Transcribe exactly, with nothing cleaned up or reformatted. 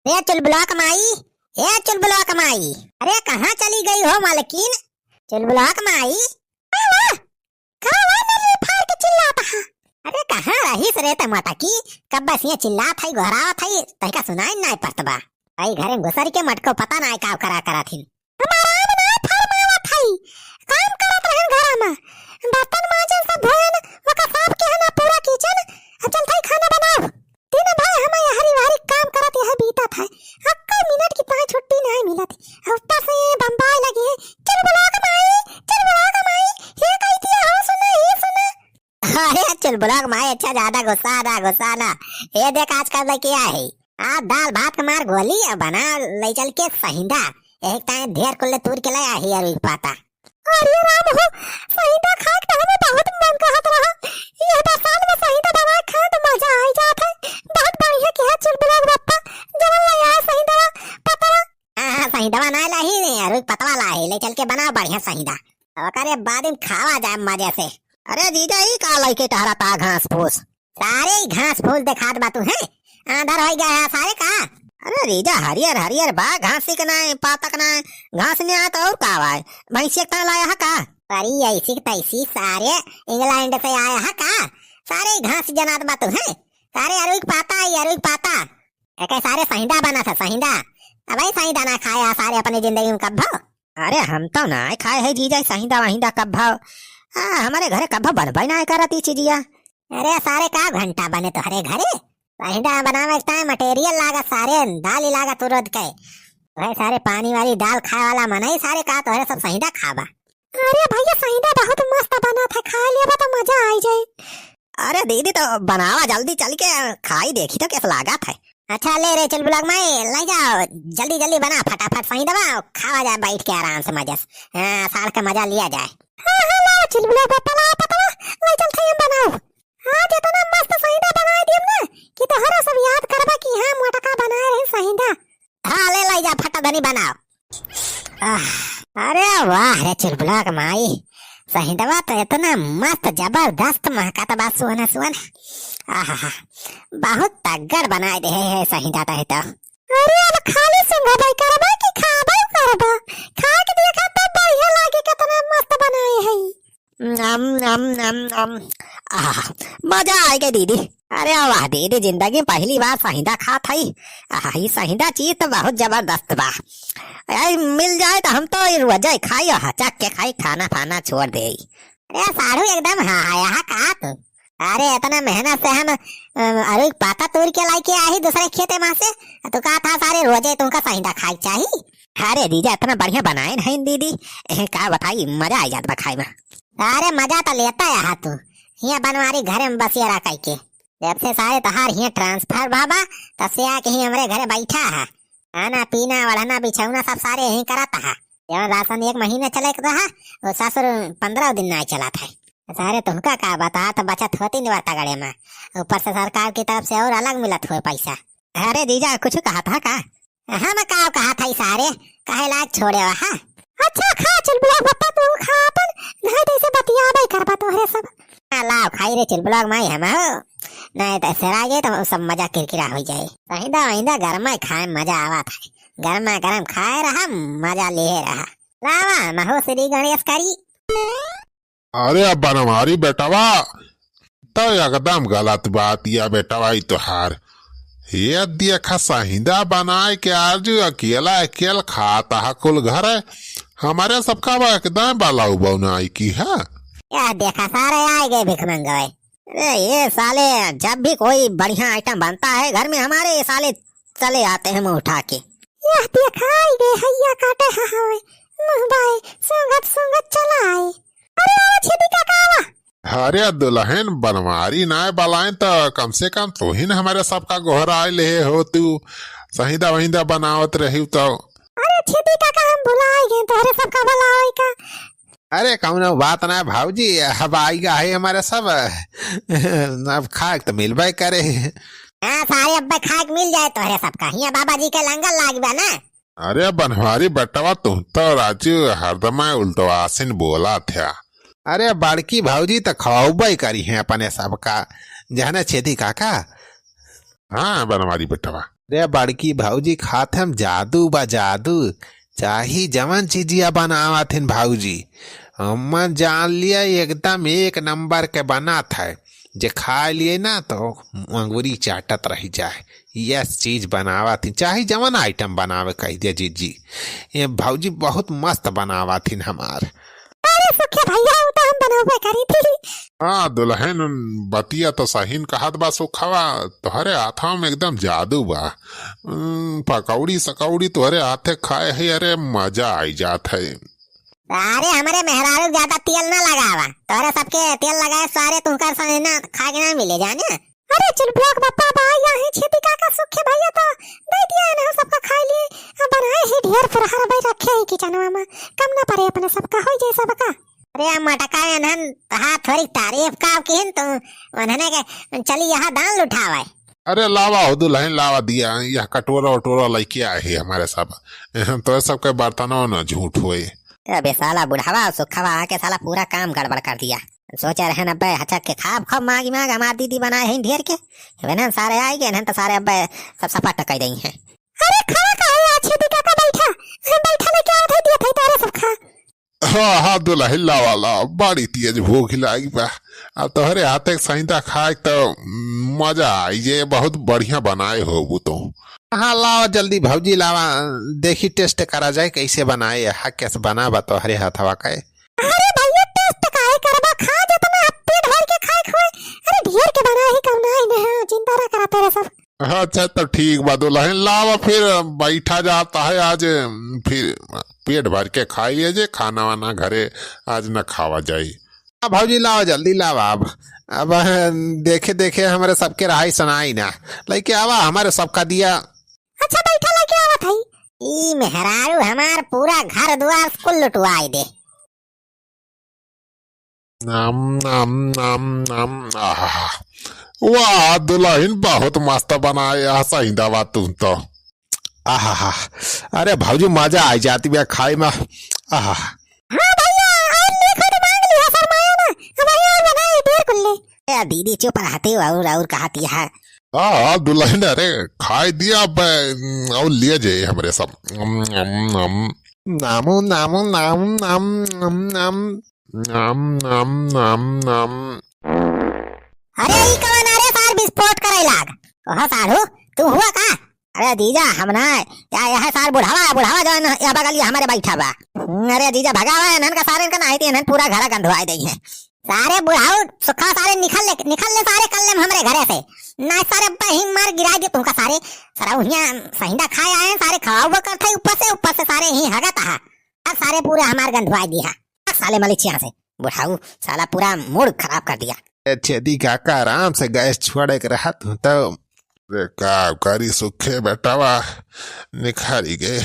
रे चुलबुलवा क माई, ए चुलबुलवा क माई, अरे कहाँ चली गई हो मालकिन? चुलबुलवा क माई, का बा? का बा नली फाड़ के चिल्लात हा? अरे कहाँ रहिस रे त मोटकी, कब से चिल्लात हई, गोहरावत हई, तहिका सुनाई नाई पड़त बा। आई घरे घुसर के मटको पता नाई का करा करत हिन। हम आराम ना फरमावत हई, काम करत रहन घरा मा, बर्तन माजन सब धोयन, ओका साफ किहन पूरा किचन, अब चलत हई खाना बनाव। दिन भर हम यहरी वहरी काम करत यह बीतत है, अक्का मिनट की ताई छुट्टी नाई मिलत। ऊपर से ये बम्बाई लगी है, चुलबुलवा क माई, चुलबुलवा क माई, ये कही दिया हो सुना, ये सुना। अरे चुलबुलवा क माई, अच्छा ज्यादा गुस्सा ना, गुस्सा ना। ये देख आजकल लड़की है, आप दाल भात क मार गोली और बना ले चल के सहिंदा। एक टाइम ढेर कुल्ले तूर के ले आही अरुई क पाता। अरे राम हो, सहिंदा खाए के तो हमें बहुत मन कहत रहा। ये बरसात में सहिंदा बना के खाए तो मजा आई जात है। बहुत बढ़िया किहा चुलबुलवा क बप्पा, जवन ले आए सहिंदा पतवा। हाँ, हाँ, सहिंदवा ना लाही ने, अरुई क पतवा लाही, ले चल के बनाओ बढ़िया सहिंदा। ओकरे बाद में खावा जाए मजे से। अरे जीजा, ई का लइके टहरा ता घास फूस? सारे ही घास फूस देखात बा तू, हैं? आंधर होई गया है सारे का? अरे जीजा, हरियर हरियर बा, घास के ना, पातक ना, घास नहीं आया तो और का बा? भैंसिया का लाया है का? अरे ऐसी की तैसी सारे इंग्लैंड से आया है का? सारे ही घास जनात बा तू, हैं? सारे अरुई क पाता आई, अरुई क पाता। एके सारे सहिंदा बनत है, सहिंदा। अबे सहिंदा ना खाया सारे अपने जिंदगी में कब्भो। अरे हम तो ना खाए है जीजा सहिंदा वहिंदा कब्भो। आ, हमारे घरे कब्भो बनबे ना करत ई चीजिया। अरे सारे का घंटा बने तोहरे घरे? सहिंदा बनावे के टाइम मटेरियल लागत सारे, दाल ही लागत उरद के। वह सारे पानी वाली दाल खाए वाला मनई सारे का तोहरे सब सहिंदा खाबा। अरे भैया, सहिंदा बहुत मस्त बनत है, खा लेबा तो मजा आई जाए। अरे दीदी, तो बनावा जल्दी चल के खाई देखी तो कैसा लागत है। अच्छा ले रे चुलबुलवा क माई, ले जाओ जल्दी जल्दी बना फटाफट सहिंदवा, खावा जाए बैठ के आराम से मजे से। हाँ, साल का मजा लिया जाए। हाँ, हाँ, लाओ चुलबुलवा क बप्पा, लाओ पतवा, ले चल खाई हम बनाओ। आज इतना मस्त सहिंदा बनाए दियम ना कि तोहरा सब याद करबा कि हाँ मोटका बनाए रहे सहिंदा। हाँ, ले लाई जा, फटाफट बनाओ। आह, अरे वाह रे चुलबुलवा क माई, सहिंदवा तो इतना मस्त जबरदस्त महकत बा, सुन सुन। आहा, बहुत तगड़ बनाए दे है सहिंदा तो है तो। अरे अब खाली सुंघबे करबा कि खाबे करबा? खा के देखा तब बढ़िया लागे, कितना मस्त बनाए है। नम, नम, नम, नम। आहा, मजा आ गया दीदी। अरे वाह दीदी, जिंदगी में पहली बार सहिंदा खात हई। आहा, ई सहिंदा चीज तो बहुत जबरदस्त बा। ए, मिल जाए तो हम तो ई रोजे खाई, आहा, चक के खाई, खाना फाना छोड़ दे। अरे साढ़ू एकदम हाँ, हाँ, यहाँ कहा तू? अरे इतना मेहनत से हम, अम, अरुई क पाता तोड़ के लाई के आई दूसरे खेते मा से। तू कहा था सारे रोजे तुमका सहिंदा खाई चाही? अरे जीजा, इतना बढ़िया बनाए नहीं दीदी, एह, का बताई, मजा आ जात बा खाए में। अरे मजा तो लेता है तू, हियाँ बनवारी घरे में बसेरा कई के। जब से सारे तहार हियाँ ट्रांसफर बाबा, तब से आके ही हमरे घरे बैठा है। खाना पीना, ओढ़ना बिछौना सब सारे यहीं करत है। जवन राशन एक महीना चले के रहा, वो ससुर पन्द्रह दिन ना चलत है। सारे तुमका का बता, तो बचत होती नहीं बा तगड़े में, ऊपर से सरकार की तरफ से और अलग मिलत हुए पैसा। अरे जीजा, कुछ कहा था का? हम का कहा था ई सारे, काहे लायक छोड़े वहा? अच्छा खा चुलबुलवा क बप्पा, तू खा अपन, नहीं तो इसे बतियाबे करबा तोहरे सब। हाँ, लाओ खाई रे चुलबुलवा क माई हम हो, नहीं तो सरा गए तो सब मजा किरकिरा हो जाए। सहिंदा वहिंदा गरमा खाए में मजा आवा था, गरमा गरम खाए रहा, मजा लिए रहा। लावा महू श्री गणेश करी। अरे अब बनवारी बेटवा, तो एकदम गलत बात या बेटवा ई तोहार। ये देखा सहिंदा बनाए के आजू अकेला अकेल खाता है कुल घर है। हमारे सबका बा एकदम बाला उबौना आई की है। या देखा सारे आए गए भिख मंगवे। अरे ये साले जब भी कोई बढ़िया आइटम बनता है घर में हमारे ये साले चले आते हैं मुंह उठा के। यह देखा आई गए हैया काटे है हवे। मुंह बाए सोंगत सोंगत चला आए। अरे आओ छेदी काका आवा। अरे दुल्हन बनवारी नाय बलाइन त कम से कम तोहिन हमरे सबका गोहराय लेहे हो तू। सहिंदा वहिंदा बनावत रही तो। अरे छेदी काका हम भुलाय गए तोहरे सबका बुलावे का। अरे कौनो बात ना भौजी, अब आइगा है हमारे सब। अब खाए तो मिलबे करे। हाँ सारे अब्बे खाए के मिल जाए तोहरे सबका। हियाँ बाबा जी के लंगर लाग बा ना। अरे बनवारी बेटवा, तुम तो राजू हरदम उल्टवासिन बोला था। अरे बड़की भौजी तो खवाउबे करी हैं अपने सबका, जहने छेदी काका। हाँ बनवारी बेटवा। रे बड़की भौजी, खात हम जादू बा जादू। चाही जवन चीजिया बनावत हिन भौजी, हमन जान लिया एकदम एक नंबर के बनत है। जे खाए लिए ना तो अंगुरी चाटत रह जाए। यस चीज बनावत हिन, चाही जवन आइटम बनावे कह दिया जीजी। ये भौजी बहुत मस्त बनावत हिन हमार। अरे सुखे भैया, उ तो हम बनौबे करी थी। हाँ दुलहिन, बतिया तो सहीन कहत बा सुखवा, तोहरे हाथवा में एकदम जादू बा। उम, पकौड़ी सकौड़ी तोहरे हाथे खाए है, अरे मजा आई जात है। अरे हमरे मेहरारू ज्यादा तेल ना लगावा, तोहरे सबके तेल लगाए सारे तुहकर सहीना खा के ना मिले जाने। अरे चुलबुला के बप्पा बा, या ही छेदी काका सुखे भैया तो दे दिया है ना सबका खाए लिए। अब बनाए ही ढेर फुरहर भाई रखे ही किचनवा में, कम ना पड़े अपने सबका, होई जाए सबका। अरे आ मटका एनहन तहा थोड़ी तारीफ का किहिन तू, उन्हने के चली यहाँ दान लुठावे। अरे लावा हो दुलहिन, लावा दिया, यह कटोरा वटोरा लइके आए ही हमरे सब, हम तो सबके बर्तनवा न झूठ होए। अबे साला बुढ़ावा सुखवा आके साला पूरा काम गड़बड़ कर दिया। सोचे रहन अबे हचक के खाब खाब मागी माग, हमार दीदी बनाए हैं ढेर के। इन्हन सारे आइ गए, इन्हन तो सारे अबे सब सपाट कर देई हैं। अरे खड़ा काहे है छेदी काका, बैठा। हम बैठा लेके आवत है, दिया था तारे सब खा। हाँ, हाँ, दुलहिन लावा लावा, बड़ी तेज भूख लागी बा। अब तोहरे हाथे के सहीदा खाए तो मजा आई जे, बहुत बढ़िया बनाए होबू तो। हाँ, लावा जल्दी भौजी लावा, देखी टेस्ट करा जाए कैसे बनाए है, कैसे बना बा तोहरे हथवा के। अरे भैया, टेस्ट काहे करबा, खा जेतना पेट भर के खाए खोए। अरे ढेर के बना ही कम ना है, जिंदा ना करा तेरे सब। अच्छा तो ठीक बा दुलहिन, लावा फिर बैठा जाता है आज, फिर पेट भर के खाई लिए जे, खाना वाना घरे आज न खावा जाई। अब भौजी लावा जल्दी लावा, अब अब देखे देखे हमरे सबके रहाई सनाई ना, लइके आवा हमरे सबका दिया। अच्छा बैठा लेके आवत हई। ई मेहरारू हमार पूरा घर दुआर कुल लुटवाई दे। नाम, नाम, नाम, नाम, आहा। वाह, दुलहिन बहुत मस्त बनाए, आ सहीदा बा तू तो। आहा, अरे भौजी मजा आ जाती बा खाए में। आहा। हाँ भैया, और लिखो तो मांग लिया, शर्माया ना। अब भैया और बनाए ढेर कुल्ले। ए दीदी चुप रहते हो, और, और कहती है। हाँ, हाँ, दुलहिन, अरे खाए दिया अब, और लिए जे हमरे सब। नम, नम, नम। नामो, नामो, नाम, नाम, नाम, नाम। नाम, नाम, नाम, नाम। अरे, ई कवन अरे सार विस्फोट करे लाग? कहो साढ़ू, तू हुआ का? अरे जीजा, हम ना, या, यह सार बुढ़ावा, बुढ़ावा जो है ना, यह बगलिया हमरे बैठा बा। हम्म, अरे जीजा, भगावा इन्हन का, सारे इनका नाहीं ती इन्हन पूरा घरा गंधवाए देई हैं। सारे बुढ़ाऊ सुखा सारे निकल ले, निकल ले सारे कल्ले में हमरे घरे से। ना सारे बही मार गिराई दे तुमका सारे। सारा उहिया सहिंदा खाए आए हैं, सारे खवाऊ वो करते ऊपर से, ऊपर से सारे ही हगत हा। अब सारे पूरे हमार गंधवाए दिया। अब साले मलिचिया से बुढ़ाऊ साला पूरा मूड खराब कर दिया। ए छेदी काका, आराम से गैस छोड़े के रहत हूँ तो। रे का करी सुखे बेटावा, निखारी गए।